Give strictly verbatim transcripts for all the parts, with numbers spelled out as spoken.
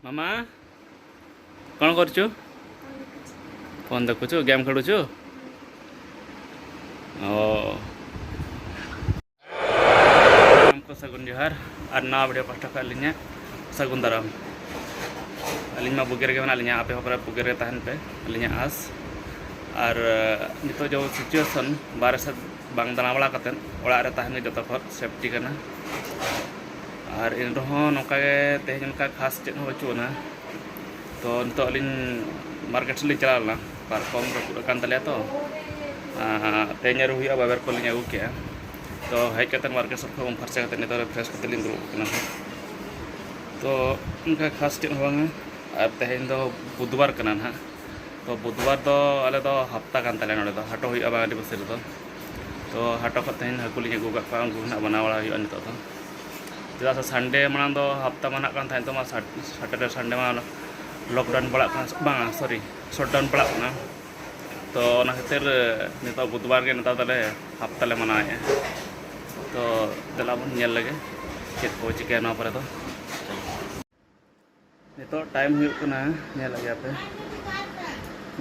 ମାମା, କ'ଣ କରୁଛୁ? ଫୋନ୍ ଦେଖୁଛୁ? ଗେମ୍ ଖେଳୁଛୁ? ଓ। ᱥᱟᱱᱟᱢ ᱠᱚ ᱥᱟᱹᱜᱩᱱ ᱡᱚᱦᱟᱨ ᱟᱨ ᱱᱟᱣᱟ ᱵᱷᱤᱰᱤᱭᱳ ᱯᱟᱦᱴᱟ ᱠᱷᱚᱱ ᱟᱹᱞᱤᱧᱟᱜ ᱥᱟᱹᱜᱩᱱ ᱫᱟᱨᱟᱢ᱾ ᱟᱹᱞᱤᱧ ᱢᱟ ᱵᱩᱜᱤ ᱨᱮᱜᱮ ᱢᱮᱱᱟᱜ ᱞᱤᱧᱟ, ᱟᱯᱮ ᱦᱚᱸ ᱯᱟᱞᱮ ᱵᱩᱜᱤ ᱨᱮ ᱛᱟᱦᱮᱱ ᱯᱮ, ᱟᱹᱞᱤᱧᱟᱜ ᱟᱸᱥ᱾ ᱟᱨ ᱱᱤᱛᱚᱜ ᱡᱮ ᱥᱤᱪᱩᱭᱮᱥᱚᱱ, ᱵᱟᱦᱨᱮ ᱥᱮᱫ ᱵᱟᱝ ᱫᱟᱬᱟ ᱵᱟᱲᱟ ᱠᱟᱛᱮᱫ ᱚᱲᱟᱜ ᱨᱮ ᱛᱟᱦᱮᱱ ᱜᱮ ᱡᱚᱛᱚ ᱠᱷᱚᱱ ᱥᱮᱯᱴᱤ ᱠᱟᱱᱟ᱾ ᱟᱨ ᱮᱱ ᱨᱮᱦᱚᱸ ᱱᱚᱝᱠᱟ ᱜᱮ ᱛᱮᱦᱮᱧ ᱚᱱᱠᱟ ᱠᱷᱟᱥ ᱪᱮᱫ ᱦᱚᱸ ᱵᱟᱹᱪᱩᱜ ᱟᱱᱟ᱾ ᱛᱚ ᱱᱤᱛᱚᱜ ᱟᱹᱞᱤᱧ ᱢᱟᱨᱠᱮᱴ ᱥᱮᱫ ᱞᱤᱧ ᱪᱟᱞᱟᱣ ᱞᱮᱱᱟ, ᱯᱟᱨᱠᱚᱢ ᱨᱟᱹᱯᱩᱫ ᱟᱠᱟᱱ ᱛᱟᱞᱮᱭᱟ᱾ ᱛᱚ ᱟᱨ ᱛᱮᱦᱮᱧ ᱟᱹᱨᱩ ᱦᱩᱭᱩᱜᱼᱟ, ᱵᱟᱵᱮᱨ ᱠᱚᱞᱤᱧ ᱟᱹᱜᱩ ᱠᱮᱜᱼᱟ᱾ ᱛᱚ ᱦᱮᱡ ᱠᱟᱛᱮᱫ ᱢᱟᱨᱠᱮᱴ ᱥᱮᱫ ᱠᱷᱚᱱ ᱩᱢ ᱯᱷᱟᱨᱪᱟ ᱠᱟᱛᱮᱫ ᱱᱤᱛᱚᱜ ᱨᱮ ᱯᱷᱨᱮᱥ ᱠᱟᱛᱮᱫ ᱞᱤᱧ ᱫᱩᱲᱩᱵ ᱠᱟᱱᱟ᱾ ᱛᱚ ᱚᱱᱠᱟ ᱠᱷᱟᱥ ᱪᱮᱫ ᱦᱚᱸ ᱵᱟᱝᱟ᱾ ᱟᱨ ᱛᱮᱦᱮᱧ ᱫᱚ ᱵᱩᱫᱷᱵᱟᱨ ᱠᱟᱱᱟ ᱱᱟᱦᱟᱜ᱾ ᱛᱚ ᱵᱩᱫᱷᱵᱟᱨ ᱫᱚ ᱟᱞᱮ ᱫᱚ ᱦᱟᱯᱛᱟ ᱠᱟᱱ ᱛᱟᱞᱮᱭᱟ, ᱱᱚᱰᱮ ᱫᱚ ᱦᱟᱴᱚ ᱦᱩᱭᱩᱜᱼᱟ ᱵᱟᱝ ᱟᱹᱰᱤ ᱵᱟᱹᱥᱤ ᱨᱮᱫᱚ᱾ ᱛᱚ ᱦᱟᱴᱚ ᱠᱷᱚᱱ ᱛᱮᱦᱮᱧ ᱦᱟᱹᱠᱩ ᱞᱤᱧ ᱟᱹᱜᱩ ᱟᱠᱟᱫ ᱠᱚᱣᱟ, ᱩᱱᱠᱩ ᱜᱮ ᱱᱟᱦᱟᱜ ᱵᱮᱱᱟᱣ ᱵᱟᱲᱟ ᱦᱩᱭᱩᱜᱼᱟ ᱱᱤᱛᱚᱜ ᱫᱚ᱾ ᱪᱮᱫᱟᱜ ᱥᱮ ᱥᱟᱱᱰᱮ ᱢᱟᱲᱟᱝ ᱫᱚ ᱦᱟᱯᱛᱟ ᱢᱟᱱᱟᱜ ᱠᱟᱱ ᱛᱟᱦᱮᱸᱫ, ᱛᱚ ᱢᱟ ᱥᱟᱴ-, ᱥᱟᱴᱟᱨᱰᱮ ᱥᱟᱱᱰᱮ ᱢᱟ ᱞᱚᱠᱰᱟᱣᱩᱱ ᱯᱟᱲᱟᱜ ᱠᱟᱱᱟ, ᱵᱟᱝᱟ, ᱥᱚᱨᱤ, ᱥᱚᱴᱰᱟᱣᱩᱱ ᱯᱟᱲᱟᱜ ᱠᱟᱱᱟ᱾ ᱛᱚ ᱚᱱᱟ ᱠᱷᱟᱹᱛᱤᱨ ᱱᱤᱛᱚᱜ ᱵᱩᱫᱷᱵᱟᱨ ᱜᱮ ᱱᱮᱛᱟᱨ ᱫᱚᱞᱮ ᱦᱟᱯᱛᱟ ᱞᱮ ᱢᱟᱱᱟᱣᱮᱫᱼᱟ᱾ ᱛᱚ ᱫᱮᱞᱟ ᱵᱚᱱ ᱧᱮᱞ ᱞᱮᱜᱮ ᱪᱮᱫ ᱠᱚ ᱪᱤᱠᱟᱹᱭᱟ ᱱᱚᱣᱟ ᱯᱚᱨᱮ ᱫᱚ᱾ ᱱᱤᱛᱚᱜ ᱴᱟᱭᱤᱢ ᱦᱩᱭᱩᱜ ᱠᱟᱱᱟ, ᱧᱮᱞᱮᱫ ᱜᱮᱭᱟ ᱯᱮ,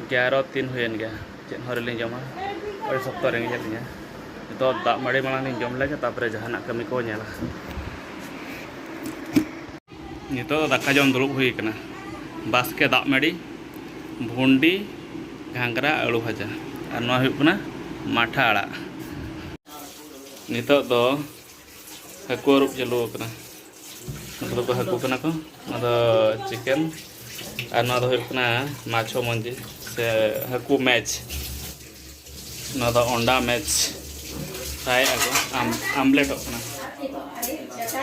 ᱜᱮᱭᱟᱨᱚ ᱛᱤᱱ ᱦᱩᱭᱮᱱ ᱜᱮᱭᱟ᱾ ᱪᱮᱫ ᱦᱚᱸ ᱟᱹᱣᱨᱤ ᱞᱤᱧ ᱡᱚᱢᱟ, ᱟᱹᱰᱤ ᱥᱚᱠᱛᱚ ᱨᱮᱸᱜᱮᱡ ᱮᱫ ᱞᱤᱧᱟ᱾ ᱱᱤᱛᱚᱜ ᱫᱟᱜ ᱢᱟᱹᱲᱤ ᱢᱟᱲᱟᱝ ᱞᱤᱧ ᱡᱚᱢ ᱞᱮᱜᱮ, ᱛᱟᱨᱯᱚᱨᱮ ᱡᱟᱦᱟᱱᱟᱜ ᱠᱟᱹᱢᱤ ᱠᱚ ᱧᱮᱞᱟ᱾ ᱱᱤᱛᱚᱜ ᱫᱚ ᱫᱟᱠᱟ ᱡᱚᱢ ᱫᱩᱲᱩᱵ ᱦᱩᱭ ᱠᱟᱱᱟ᱾ ᱵᱟᱥᱠᱮ ᱫᱟᱜ ᱢᱟᱹᱲᱤ, ᱵᱷᱩᱱᱰᱤ, ᱜᱷᱟᱸᱜᱽᱨᱟ, ᱟᱹᱲᱩ ᱵᱷᱟᱡᱟ, ᱟᱨ ᱱᱚᱣᱟ ᱦᱩᱭᱩᱜ ᱠᱟᱱᱟ ᱢᱟᱴᱷᱟ ᱟᱲᱟᱜ᱾ ᱱᱤᱛᱚᱜ ᱫᱚ ᱦᱟᱹᱠᱩ ᱟᱹᱨᱩᱵ ᱪᱟᱹᱞᱩ ᱟᱠᱟᱱᱟ᱾ ᱱᱩᱠᱩ ᱫᱚᱠᱚ ᱦᱟᱹᱠᱩ ᱠᱟᱱᱟ ᱠᱚ, ᱱᱚᱣᱟ ᱫᱚ ᱪᱤᱠᱮᱱ, ᱟᱨ ᱱᱚᱣᱟ ᱫᱚ ᱦᱩᱭᱩᱜ ᱠᱟᱱᱟ ᱢᱟᱪᱷᱚ ᱢᱚᱧᱡᱤ ᱥᱮ ᱦᱟᱹᱠᱩ ᱢᱮᱪ᱾ ᱱᱚᱣᱟ ᱫᱚ ᱚᱱᱰᱟ ᱢᱮᱪ ᱯᱷᱨᱟᱭ ᱟᱠᱚ, ᱟᱢ-, ᱟᱢᱞᱮᱴᱚᱜ ᱠᱟᱱᱟ᱾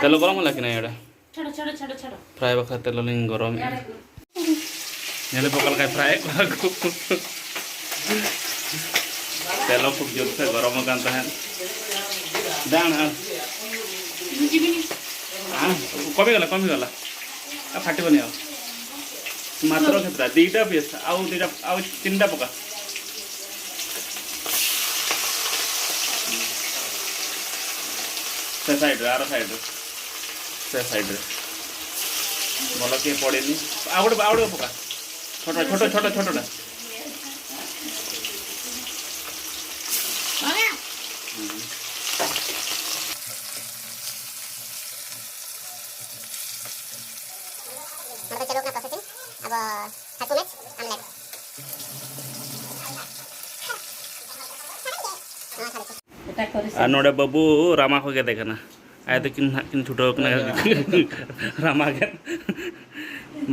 ᱛᱮᱞᱚ ᱜᱚᱨᱚᱢ ᱦᱚᱸ ᱞᱟᱹᱠᱤ ᱱᱟᱭ ᱚᱸᱰᱮ᱾ ᱪᱷᱟᱲᱚ, ᱪᱷᱟᱲᱚ, ᱪᱷᱟᱲᱚ, ᱪᱷᱟᱲᱚ᱾ ᱯᱷᱨᱟᱭ ᱵᱟᱠᱷᱨᱟ ᱛᱮᱞᱚ ᱞᱤᱧ ᱜᱚᱨᱚᱢᱮᱫᱼᱟ᱾ ᱧᱮᱞᱮ ᱯᱮ ᱚᱠᱟ ᱞᱮᱠᱟᱭ ᱯᱷᱨᱟᱭᱮᱫ ᱠᱚᱣᱟ ᱠᱚ᱾ ᱛᱮᱞᱚ ᱠᱷᱩᱵ ᱡᱳᱨ ᱛᱮ ᱜᱚᱨᱚᱢ ᱟᱠᱟᱱ ᱛᱟᱦᱮᱸᱫ᱾ ᱫᱟᱬ ᱟᱬ᱾ ᱟᱬ, ᱠᱚᱢᱤ ᱜᱚᱞᱟ, ᱠᱚᱢᱤ ᱜᱚᱞᱟ᱾ ᱟ, ᱯᱷᱟᱴᱤ ᱵᱟᱹᱱᱤ ᱟᱣ᱾ ମାତ୍ର କେତେଟା? ଦିଟା ପିସ୍। ଆଉ ଦିଟା, ଆଉ ତିନିଟା ପକା। ସେ ସାଇଡ୍ରେ, ଆର ସାଇଡ୍ରେ। ସେ ସାଇଡ୍ରେ। ଭଲ କିଏ ପଡ଼ିନି। ଆଉ ଗୋଟେ, ଆଉ ଗୋଟେ ପକା। ଛୋଟ, ଛୋଟ, ଛୋଟ, ଛୋଟଟା। ᱱᱚᱰᱮ ᱪᱟᱹᱞᱩ ᱠᱟᱱᱟ processing᱾ ᱟᱵᱚ ᱦᱟᱹᱠᱩ ᱢᱮᱪ ᱟᱢᱞᱮᱴ᱾ ᱱᱚᱣᱟ ᱠᱷᱟᱹᱞᱤ᱾ ᱟᱨ ᱱᱚᱰᱮ ᱵᱟᱹᱵᱩ ᱨᱟᱢᱟ ᱠᱚ ᱜᱮᱫᱮ ᱠᱟᱱᱟ᱾ ᱟᱭᱳ ᱛᱟᱹᱠᱤᱱ ᱱᱟᱦᱟᱜ ᱠᱤᱱ ᱪᱷᱩᱴᱟᱹᱣ ᱠᱟᱱᱟ ᱨᱟᱢᱟ ᱜᱮᱫ᱾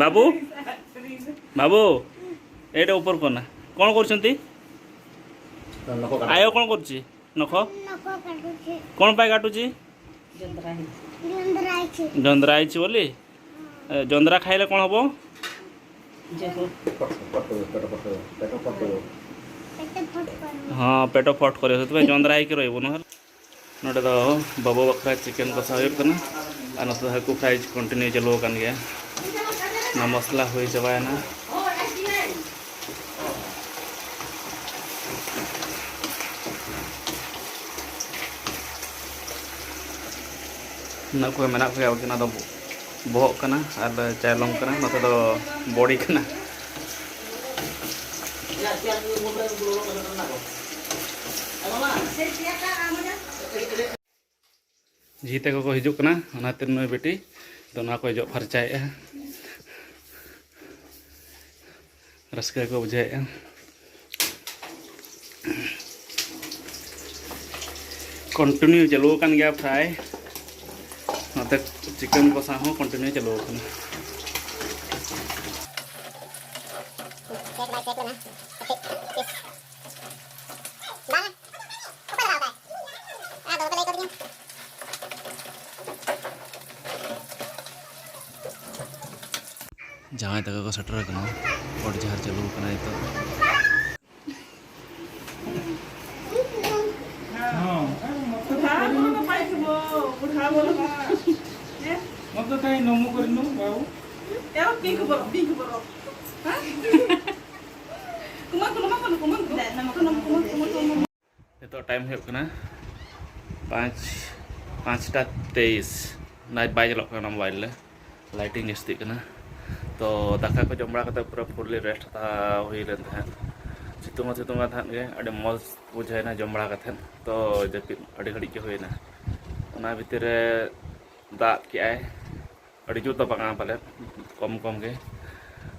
ବାବୁ, ବାବୁ, ଏଇଟା ଉପର କନା। କ'ଣ କରୁଛନ୍ତି? ଆୟ କ'ଣ କରୁଛି? ନଖ। ନଖ କାଟୁଛି। କ'ଣ ପାଇଁ କାଟୁଛି? ଜନ୍ଦରା ହେଇଛି। ଜନ୍ଦରା ହେଇଛି। ଜନ୍ଦରା ହେଇଛି ବୋଲି। ଏ, ଜନ୍ଦରା ଖାଇଲେ କ'ଣ ହବ? ଜର। ପେଟ ଫଟ କରିବ, ପେଟ ଫଟ କରିବ, ପେଟ ଫଟ କରିବ। ପେଟ ଫଟ କରିବ। ᱦᱮᱸ, ᱯᱮᱴ ᱯᱷᱚᱴ ᱠᱚᱨᱮ ᱦᱩᱭᱩᱜ ᱛᱟᱢᱟ, ᱡᱚᱸᱫᱽᱨᱟ ᱦᱮᱸ ᱠᱚᱨᱮ ᱵᱚᱱ᱾ ᱱᱚᱰᱮ ᱫᱚ ᱵᱟᱹᱵᱩ ᱵᱟᱠᱷᱨᱟ ᱪᱤᱠᱮᱱ ᱠᱚᱥᱟ ᱦᱩᱭᱩᱜ ᱠᱟᱱᱟ᱾ ᱟᱨ ᱱᱚᱛᱮ ᱫᱚ ᱦᱟᱹᱠᱩ ᱯᱷᱨᱟᱭ ᱠᱚᱱᱴᱤᱱᱤᱭᱩ ᱪᱟᱹᱞᱩ ᱟᱠᱟᱱ ᱜᱮᱭᱟ᱾ ᱚᱱᱟ ᱢᱚᱥᱞᱟ ᱦᱩᱭ ᱪᱟᱵᱟᱭᱮᱱᱟ᱾ ᱩᱱᱟᱹᱜ ᱠᱚ ᱢᱮᱱᱟᱜ ᱠᱚᱜᱮᱭᱟ, ᱵᱟᱹᱠᱤ ᱚᱱᱟ ᱫᱚ ᱵᱚᱦᱚᱜ ᱠᱟᱱᱟ ᱟᱨ ᱪᱟᱭᱞᱚᱢ ᱠᱟᱱᱟ, ᱱᱚᱛᱮ ᱫᱚ ᱵᱚᱰᱤ ᱠᱟᱱᱟ᱾ ᱡᱷᱤ ᱛᱟᱠᱚ ᱠᱚ ᱦᱤᱡᱩᱜ ᱠᱟᱱᱟ, ᱚᱱᱟᱛᱮ ᱱᱩᱭ ᱵᱤᱴᱤ ᱫᱚ ᱱᱚᱣᱟ ᱠᱚᱭ ᱡᱚᱜ ᱯᱷᱟᱨᱪᱟᱭᱮᱫᱼᱟ᱾ ᱨᱟᱹᱥᱠᱟᱹ ᱜᱮᱠᱚ ᱵᱩᱡᱷᱟᱹᱣᱮᱫᱼᱟ᱾ ᱠᱚᱱᱴᱤᱱᱤᱭᱩ ᱪᱟᱹᱞᱩ ᱟᱠᱟᱱ ᱜᱮᱭᱟ ᱯᱷᱨᱟᱭ, ᱱᱚᱛᱮ ᱪᱤᱠᱮᱱ ᱠᱚᱥᱟ ᱦᱚᱸ ᱠᱚᱱᱴᱤᱱᱤᱭᱩ ᱪᱟᱹᱞᱩ ᱟᱠᱟᱱᱟ᱾ ᱡᱟᱶᱟᱭ ᱛᱟᱠᱚ ᱠᱚ ᱥᱮᱴᱮᱨ ᱟᱠᱟᱱᱟ᱾ ᱜᱚᱰ ᱡᱚᱦᱟᱨ ᱪᱟᱹᱞᱩ ᱟᱠᱟᱱᱟ ᱱᱤᱛᱚᱜ᱾ ᱱᱤᱛᱚᱜ ᱴᱟᱭᱤᱢ ᱦᱩᱭᱩᱜ ᱠᱟᱱᱟ ᱯᱟᱸᱪ, ᱯᱟᱸᱪᱴᱟ ᱛᱮᱭᱤᱥ᱾ ᱱᱟᱭ ᱵᱟᱭ ᱧᱮᱞᱚᱜ ᱠᱟᱱᱟ ᱢᱳᱵᱟᱭᱤᱞ ᱨᱮ᱾ ᱞᱟᱭᱴᱤᱝ ᱡᱟᱹᱥᱛᱤᱜ ᱠᱟᱱᱟ᱾ ᱛᱚ ᱫᱟᱠᱟ ᱠᱚ ᱡᱚᱢ ᱵᱟᱲᱟ ᱠᱟᱛᱮ ᱯᱩᱨᱟᱹ ᱯᱷᱩᱞᱞᱤ ᱨᱮᱥᱴ ᱦᱟᱛᱟᱣ ᱦᱩᱭ ᱞᱮᱱ ᱛᱟᱦᱮᱸᱫ᱾ ᱥᱤᱛᱩᱝ ᱦᱚᱸ ᱥᱤᱛᱩᱝ ᱠᱟᱱ ᱛᱟᱦᱮᱸᱫ ᱜᱮ, ᱟᱹᱰᱤ ᱢᱚᱡᱽ ᱵᱩᱡᱷᱟᱹᱣᱮᱱᱟ ᱡᱚᱢ ᱵᱟᱲᱟ ᱠᱟᱛᱮᱫ᱾ ᱛᱚ ᱡᱟᱹᱯᱤᱫ ᱟᱹᱰᱤ ᱜᱷᱟᱹᱲᱤᱡ ᱜᱮ ᱦᱩᱭᱱᱟ᱾ ᱚᱱᱟ ᱵᱷᱤᱛᱤᱨ ᱨᱮ ᱫᱟᱜ ᱠᱮᱜᱼᱟᱭ, ᱟᱹᱰᱤ ᱡᱳᱨ ᱫᱚ ᱵᱟᱝᱟ ᱯᱟᱞᱮᱫ, ᱠᱚᱢ ᱠᱚᱢ ᱜᱮ,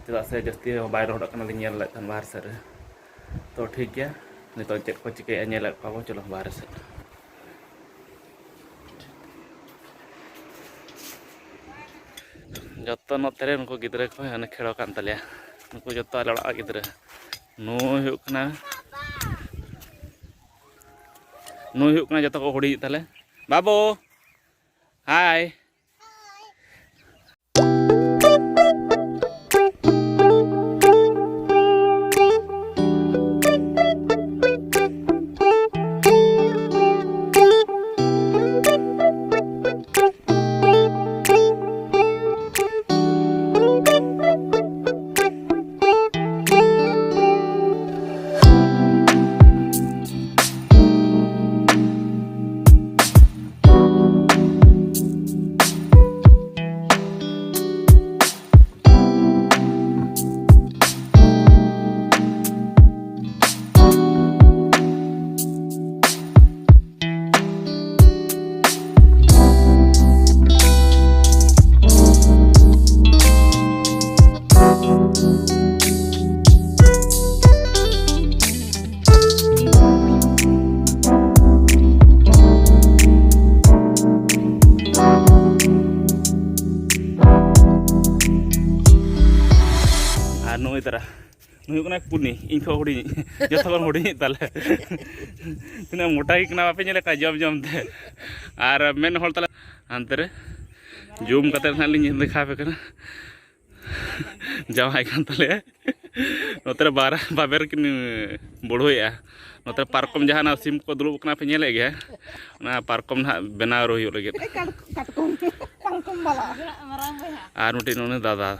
ᱪᱮᱫᱟᱜ ᱥᱮ ᱡᱟᱹᱥᱛᱤ ᱦᱚᱸ ᱵᱟᱭ ᱞᱚᱦᱚᱫᱚᱜ ᱠᱟᱱᱟ᱾ ᱞᱤᱧ ᱧᱮᱞ ᱞᱮᱫ ᱛᱟᱦᱮᱱ ᱵᱟᱦᱨᱮ ᱥᱮᱫ ᱨᱮ᱾ ᱛᱚ ᱴᱷᱤᱠ ᱜᱮᱭᱟ, ᱱᱤᱛᱚᱜ ᱪᱮᱫ ᱠᱚ ᱪᱤᱠᱟᱹᱭᱮᱫᱼᱟ ᱧᱮᱞᱮᱫ ᱠᱚᱣᱟ ᱵᱚᱱ᱾ ᱪᱚᱞᱚ ᱵᱟᱦᱨᱮ ᱥᱮᱫ᱾ ᱡᱚᱛᱚ ᱱᱚᱛᱮ ᱨᱮ ᱱᱩᱠᱩ ᱜᱤᱫᱽᱨᱟᱹ ᱠᱚ ᱦᱟᱱᱮ ᱠᱷᱮᱞ ᱟᱠᱟᱱ ᱛᱟᱞᱮᱭᱟ᱾ ᱱᱩᱠᱩ ᱡᱚᱛᱚ ᱟᱞᱮ ᱚᱲᱟᱜ ᱜᱤᱫᱽᱨᱟᱹ᱾ ᱱᱩᱭ ᱦᱩᱭᱩᱜ ᱠᱟᱱᱟ, ᱱᱩᱭ ᱦᱩᱭᱩᱜ ᱠᱟᱱᱟ ᱡᱚᱛᱚ ᱠᱚ ᱦᱩᱰᱤᱧ ᱛᱟᱞᱮ᱾ ᱵᱟᱹᱵᱩ, ᱦᱟᱭ᱾ ᱟᱨ ᱱᱩᱭ ᱛᱟᱨᱟ, ᱱᱩᱭ ᱦᱩᱭᱩᱜ ᱠᱟᱱᱟᱭ ᱠᱩᱱᱤ, ᱤᱧ ᱠᱷᱚᱱ ᱦᱩᱰᱤᱧ, ᱡᱚᱛᱚ ᱠᱷᱚᱱ ᱦᱩᱰᱤᱧᱤᱡ ᱛᱟᱞᱮ᱾ ᱛᱤᱱᱟᱹᱜ ᱢᱚᱴᱟ ᱜᱮ ᱠᱟᱱᱟ, ᱵᱟᱯᱮ ᱧᱮᱞ ᱠᱟᱜ ᱡᱚᱢ ᱡᱚᱢ ᱛᱮ᱾ ᱟᱨ ᱢᱮᱫ ᱦᱚᱲ ᱛᱟᱞᱮ ᱦᱟᱱᱛᱮ ᱨᱮ ᱡᱩᱢ ᱠᱟᱛᱮ ᱱᱟᱦᱟᱜ ᱞᱤᱧ ᱫᱮᱠᱷᱟᱣ ᱟᱯᱮ ᱠᱟᱱᱟ᱾ ᱡᱟᱶᱟᱭ ᱠᱟᱱ ᱛᱟᱞᱮᱭᱟ᱾ ᱱᱚᱛᱮ ᱨᱮ ᱵᱟᱨ ᱵᱟᱵᱮᱨ ᱠᱤᱱ ᱵᱚᱲᱦᱚᱭᱮᱜᱼᱟ᱾ ᱱᱚᱛᱮ ᱨᱮ ᱯᱟᱨᱠᱚᱢ ᱡᱟᱦᱟᱸ ᱱᱟ ᱥᱤᱢ ᱠᱚ ᱫᱩᱲᱩᱵ ᱠᱟᱱᱟ ᱯᱮ ᱧᱮᱞᱮᱫ ᱜᱮᱭᱟ, ᱚᱱᱟ ᱯᱟᱨᱠᱚᱢ ᱱᱟᱦᱟᱜ ᱵᱮᱱᱟᱣ ᱨᱩ ᱦᱩᱭᱩᱜ ᱞᱟᱹᱜᱤᱫ᱾ ᱠᱟᱴᱠᱚᱢ, ᱠᱟᱴᱠᱚᱢ ᱵᱟᱞᱟ᱾ ᱟᱨ ᱢᱤᱫᱴᱤᱡ ᱱᱩᱱᱩ ᱫᱟᱫᱟ,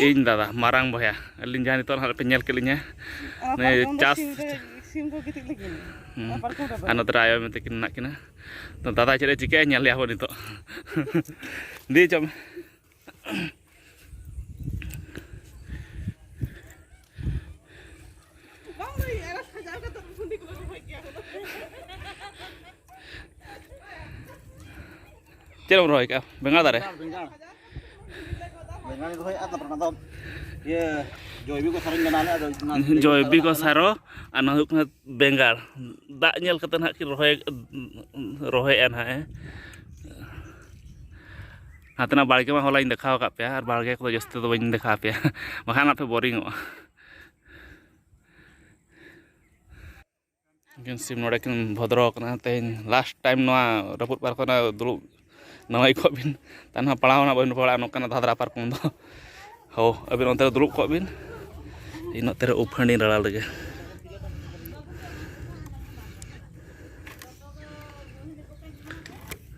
ᱤᱧ ᱫᱟᱫᱟ, ᱢᱟᱨᱟᱝ ᱵᱚᱭᱦᱟ᱾ ᱟᱹᱞᱤᱧ ᱡᱟᱦᱟᱸ ᱱᱤᱛᱚᱜ ᱱᱟᱦᱟᱜ ᱯᱮ ᱧᱮᱞ ᱠᱮᱫ ᱞᱤᱧᱟ, ᱚᱱᱟ ᱱᱩᱭ ᱯᱟᱨᱠᱚᱢ ᱫᱚ ᱪᱟᱥ ᱥᱤᱢ ᱨᱮ, ᱥᱤᱢ ᱠᱚ ᱜᱤᱛᱤᱡ ᱞᱟᱹᱜᱤᱫ᱾ ᱦᱩᱸ᱾ ᱚᱱᱟ ᱯᱟᱨᱠᱚᱢ ᱨᱮᱫᱚ᱾ ᱟᱨ ᱱᱚᱛᱮ ᱨᱮ ᱟᱭᱳ ᱢᱮᱱᱛᱮ ᱠᱤᱱ ᱢᱮᱱᱟᱜ ᱠᱤᱱᱟ᱾ ᱛᱚ ᱫᱟᱫᱟ ᱪᱮᱫ ᱮ ᱪᱤᱠᱟᱹᱭᱟ ᱧᱮᱞ ᱞᱮᱭᱟ ᱵᱚᱱ ᱱᱤᱛᱚᱜ᱾ ᱫᱤᱭᱮ ᱪᱚ ᱢᱮ᱾ ᱵᱟᱝ ᱞᱟᱹᱭ, ᱟᱨ ᱥᱟᱡᱟᱣ ᱠᱟᱛᱮ ᱵᱷᱩᱸᱰᱤ ᱠᱚᱞᱮ ᱨᱚᱦᱚᱭ ᱜᱮᱭᱟ᱾ ᱪᱮᱫ ᱮᱢ ᱨᱚᱦᱚᱭ ᱠᱟᱜᱼᱟ? ᱵᱮᱸᱜᱟᱲ ᱫᱟᱨᱮ? ᱵᱮᱸᱜᱟᱲ, ᱵᱮᱸᱜᱟᱲ᱾ ᱵᱮᱸᱜᱟᱲᱤᱧ ᱨᱚᱦᱚᱭᱮᱫᱼᱟ, ᱛᱟᱨᱯᱚᱨ ᱚᱱᱟ ᱫᱚ ᱤᱭᱟᱹ ᱡᱚᱭᱵᱤᱠ ᱥᱟᱨᱤᱧ ᱵᱮᱱᱟᱣ ᱞᱮᱫᱼᱟ, ᱟᱫᱚ ᱚᱱᱟ ᱡᱚᱭᱵᱤᱠ ᱥᱟᱨᱚ, ᱟᱨ ᱱᱚᱣᱟ ᱦᱩᱭᱩᱜ ᱠᱟᱱᱟ ᱵᱮᱸᱜᱟᱲ᱾ ᱫᱟᱜ ᱧᱮᱞ ᱠᱟᱛᱮ ᱱᱟᱦᱟᱜ ᱠᱤᱱ ᱨᱚᱦᱚᱭ, ᱨᱚᱦᱚᱭᱮᱫᱼᱟ ᱱᱟᱦᱟᱜ, ᱦᱮᱸ᱾ ᱦᱟᱛᱮᱱᱟᱜ ᱵᱟᱲᱜᱮ ᱢᱟ ᱦᱚᱞᱟᱧ ᱫᱮᱠᱷᱟᱣ ᱟᱠᱟᱫ ᱯᱮᱭᱟ, ᱟᱨ ᱵᱟᱲᱜᱮ ᱠᱚᱫᱚ ᱡᱟᱹᱥᱛᱤ ᱫᱚ ᱵᱟᱹᱧ ᱫᱮᱠᱷᱟᱣ ᱟᱯᱮᱭᱟ, ᱵᱟᱠᱷᱟᱱ ᱟᱯᱮ ᱵᱳᱨᱤᱝᱚᱜᱼᱟ᱾ ᱩᱱᱠᱤᱱ ᱥᱤᱢ ᱱᱚᱰᱮ ᱠᱤᱱ ᱵᱷᱚᱫᱨᱚ ᱟᱠᱟᱱᱟ᱾ ᱛᱮᱦᱮᱧ ᱞᱟᱥᱴ ᱴᱟᱭᱤᱢ ᱱᱚᱣᱟ ᱨᱟᱹᱯᱩᱫ ᱯᱟᱨᱠᱚᱢ ᱨᱮ ᱫᱩᱲᱩᱵ ᱱᱟᱣᱟᱭ ᱠᱚᱜ ᱵᱤᱱ, ᱛᱟᱭᱱᱚᱢ ᱯᱟᱲᱟᱣ ᱱᱟᱜ ᱵᱟᱹᱵᱤᱱ ᱯᱟᱲᱟᱜᱼᱟ ᱱᱚᱝᱠᱟᱱᱟᱜ ᱫᱷᱟᱫᱨᱟ ᱯᱟᱨᱠᱚᱢ ᱫᱚ᱾ ᱦᱳ, ᱟᱹᱵᱤᱱ ᱚᱱᱛᱮ ᱨᱮ ᱫᱩᱲᱩᱵ ᱠᱚᱜ ᱵᱤᱱ, ᱤᱧ ᱱᱚᱛᱮ ᱨᱮ ᱩᱵ ᱯᱷᱟᱹᱲᱤᱧ ᱨᱟᱲᱟ ᱞᱮᱜᱮ᱾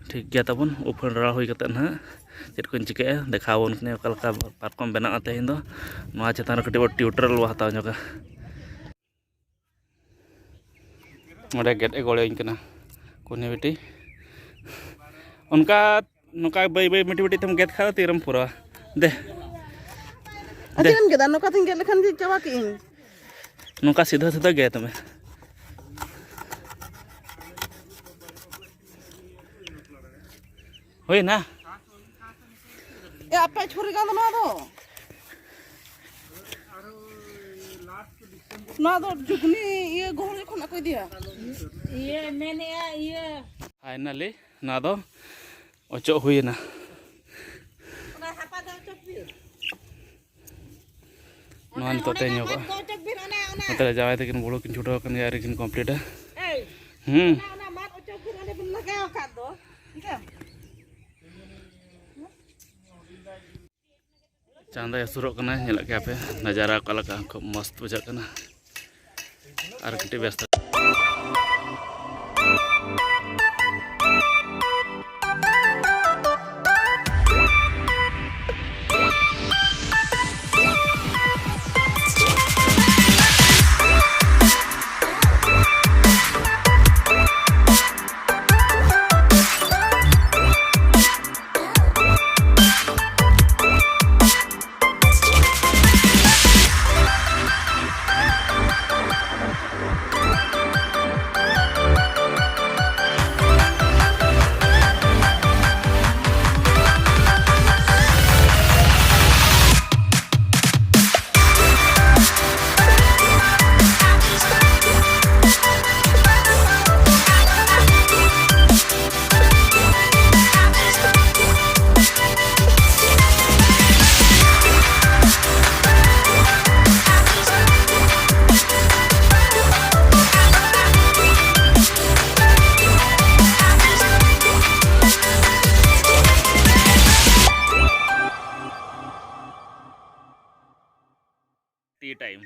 ᱴᱷᱤᱠ ᱜᱮᱭᱟ ᱛᱟᱵᱚᱱ, ᱩᱵ ᱯᱷᱟᱹᱲ ᱨᱟᱲᱟ ᱦᱩᱭ ᱠᱟᱛᱮᱫ ᱱᱟᱦᱟᱜ ᱪᱮᱫ ᱠᱚᱧ ᱪᱤᱠᱟᱹᱭᱟ ᱫᱮᱠᱷᱟᱣ ᱟᱵᱚᱱ ᱠᱟᱹᱱᱟᱹᱧ ᱚᱠᱟ ᱞᱮᱠᱟ ᱯᱟᱨᱠᱚᱢ ᱵᱮᱱᱟᱜᱼᱟ ᱛᱮᱦᱮᱧ ᱫᱚ᱾ ᱱᱚᱣᱟ ᱪᱮᱛᱟᱱ ᱨᱮ ᱠᱟᱹᱴᱤᱡ ᱵᱚ ᱴᱤᱭᱩᱴᱳᱨᱤᱭᱟᱞ ᱵᱚ ᱦᱟᱛᱟᱣ ᱧᱚᱜᱟ᱾ ᱚᱸᱰᱮ ᱜᱮᱫ ᱮ ᱜᱚᱲᱚᱧ ᱠᱟᱱᱟ ᱠᱩᱱᱤ ᱵᱤᱴᱤ᱾ ᱚᱱᱠᱟ ᱱᱚᱝᱠᱟ ᱵᱟᱹᱭ ᱵᱟᱹᱭ ᱢᱤᱴᱤ ᱢᱤᱴᱤ ᱛᱮᱢ ᱜᱮᱫ ᱠᱷᱟᱱ ᱫᱚ ᱛᱤᱨᱮᱢ ᱯᱩᱨᱟᱹᱣᱟ? ᱫᱮ᱾ ᱟᱨ ᱪᱮᱫ ᱮᱢ ᱜᱮᱫᱟ? ᱱᱚᱝᱠᱟ ᱛᱤᱧ ᱜᱮᱫ ᱞᱮᱠᱷᱟᱱ ᱜᱮ ᱪᱟᱵᱟ ᱠᱮᱜ ᱟᱹᱧ᱾ ᱱᱚᱝᱠᱟ ᱥᱤᱫᱷᱟᱹ ᱥᱤᱫᱷᱟᱹ ᱜᱮᱫ ᱢᱮ᱾ ᱦᱩᱭᱱᱟ? ᱮ, ᱟᱯᱮ ᱪᱷᱩᱨᱤ ᱜᱟᱱ ᱫᱚ ᱱᱚᱣᱟ ᱫᱚ? ᱱᱚᱣᱟ ᱫᱚ ᱡᱩᱜᱽᱱᱤ ᱤᱭᱟᱹ ᱜᱚᱦᱚᱲ ᱡᱚᱠᱷᱚᱱ ᱠᱚ ᱤᱫᱤᱭᱟ᱾ ᱤᱭᱟᱹ ᱢᱮᱱᱮᱜᱼᱟ, ᱤᱭᱟᱹ᱾ ᱯᱷᱟᱭᱱᱟᱞᱤ ᱱᱚᱣᱟ ᱫᱚ ᱚᱪᱚᱜ ᱦᱩᱭᱮᱱᱟ᱾ ᱚᱱᱟ ᱦᱟᱯᱟ ᱫᱚ ᱚᱪᱚᱜ ᱯᱮ᱾ ᱱᱚᱣᱟ ᱱᱤᱛᱚᱜ ᱛᱮ ᱧᱚᱜᱚᱜᱼᱟ᱾ ᱱᱚᱛᱮ ᱨᱮ ᱡᱟᱶᱟᱭ ᱛᱟᱹᱠᱤᱱ ᱵᱩᱲᱦᱩ ᱠᱤᱱ ᱪᱷᱩᱴᱟᱹᱣ ᱟᱠᱟᱱ ᱜᱮᱭᱟ, ᱟᱹᱣᱨᱤ ᱠᱤᱱ ᱠᱚᱢᱯᱞᱤᱴᱟ᱾ ᱦᱩᱸ᱾ ᱪᱟᱸᱫᱚᱭ ᱦᱟᱹᱥᱩᱨᱚᱜ ᱠᱟᱱᱟ, ᱧᱮᱞᱮᱫ ᱜᱮᱭᱟ ᱯᱮ ᱱᱟᱡᱟᱨᱟ ᱚᱠᱟ ᱞᱮᱠᱟ, ᱠᱷᱩᱵ ᱢᱚᱥᱛ ᱵᱩᱡᱷᱟᱹᱜ ᱠᱟᱱᱟ᱾ ᱟᱨ ᱠᱟᱹᱴᱤᱡ ᱵᱮᱥ ᱴᱤ ᱴᱟᱭᱤᱢ᱾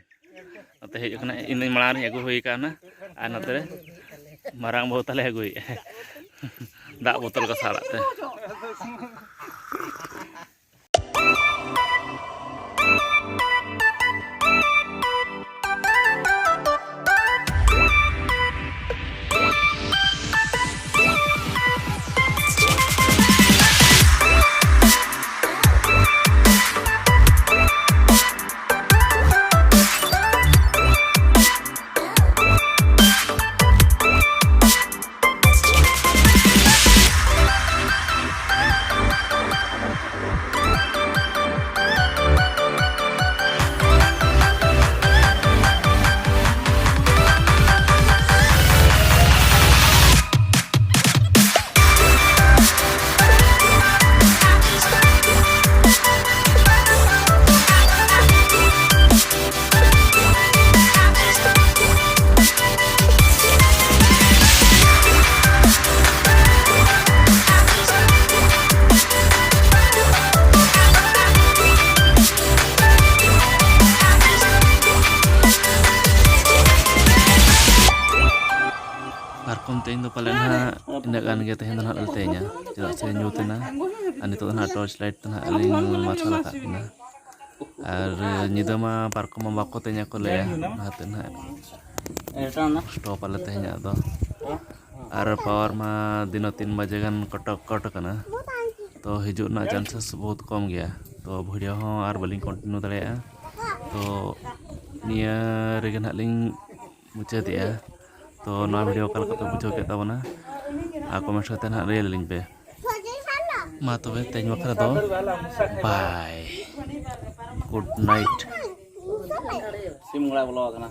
ᱱᱚᱛᱮ ᱦᱮᱡ ᱟᱠᱟᱱᱟ, ᱤᱧ ᱫᱚᱧ ᱢᱟᱲᱟᱝ ᱨᱤᱧ ᱟᱹᱜᱩ ᱦᱩᱭ ᱠᱟᱣᱱᱟ, ᱟᱨ ᱱᱚᱛᱮ ᱨᱮ ᱢᱟᱨᱟᱝ ᱵᱟᱹᱦᱩ ᱛᱟᱞᱮ ᱟᱹᱜᱩᱭᱮᱫᱼᱟ ᱫᱟᱜ ᱵᱳᱛᱚᱞ ᱠᱚ ᱥᱟᱞᱟᱜ ᱛᱮ᱾ ᱯᱟᱨᱠᱚᱢ ᱛᱮᱦᱮᱧ ᱫᱚ ᱯᱟᱞᱮ ᱱᱟᱦᱟᱜ ᱤᱱᱟᱹᱜ ᱜᱟᱱ ᱜᱮ ᱛᱮᱦᱮᱧ ᱫᱚ ᱱᱟᱦᱟᱜ ᱞᱮ ᱛᱮᱧᱟ, ᱪᱮᱫᱟᱜ ᱥᱮ ᱧᱩᱛ ᱮᱱᱟ᱾ ᱟᱨ ᱱᱤᱛᱚᱜ ᱫᱚ ᱱᱟᱦᱟᱜ torch light ᱛᱮ ᱱᱟᱦᱟᱜ ᱞᱤᱧ ᱢᱟᱨᱥᱟᱞ ᱟᱠᱟᱫ ᱠᱤᱱᱟ᱾ ᱟᱨ ᱧᱤᱫᱟᱹ ᱢᱟ ᱯᱟᱨᱠᱚᱢ ᱢᱟ ᱵᱟᱠᱚ ᱛᱮᱧᱟ ᱠᱚ ᱞᱟᱹᱭᱟ, ᱚᱱᱟᱛᱮ ᱱᱟᱦᱟᱜ stop ᱟᱞᱮ ᱛᱮᱦᱮᱧᱟᱜ ᱫᱚ᱾ ᱟᱨ power ᱢᱟ ᱫᱤᱱᱟᱹ ᱛᱤᱱ ᱵᱟᱡᱮ ᱜᱟᱱ ᱠᱚᱴᱚ ᱠᱚᱴ ᱠᱟᱱᱟ, ᱛᱚ ᱦᱤᱡᱩᱜ ᱨᱮᱱᱟᱜ chances ᱵᱚᱦᱩᱛ ᱠᱚᱢ ᱜᱮᱭᱟ᱾ ᱛᱚ video ᱦᱚᱸ ᱟᱨ ᱵᱟᱹᱞᱤᱧ continue ᱫᱟᱲᱮᱭᱟᱜᱼᱟ, ᱛᱚ ᱱᱤᱭᱟᱹ ᱨᱮᱜᱮ ᱱᱟᱦᱟᱜ ᱞᱤᱧ ᱢᱩᱪᱟᱹᱫᱮᱜᱼᱟ᱾ ᱛᱚ ᱱᱚᱣᱟ video ᱚᱠᱟ ᱞᱮᱠᱟ ᱯᱮ ᱵᱩᱡᱷᱟᱹᱣ ᱠᱮᱫ ᱛᱟᱵᱚᱱᱟ, ᱟᱨ comments ᱠᱟᱛᱮ ᱱᱟᱦᱟᱜ ᱞᱟᱹᱭ ᱟᱹᱞᱤᱧ ᱯᱮ᱾ ᱢᱟ ᱛᱚᱵᱮ ᱛᱮᱦᱮᱧ ᱵᱟᱠᱷᱨᱟ ᱫᱚ bye, good night᱾ ᱥᱤᱢ ᱜᱚᱲᱟ ᱵᱚᱞᱚ ᱟᱠᱟᱱᱟ᱾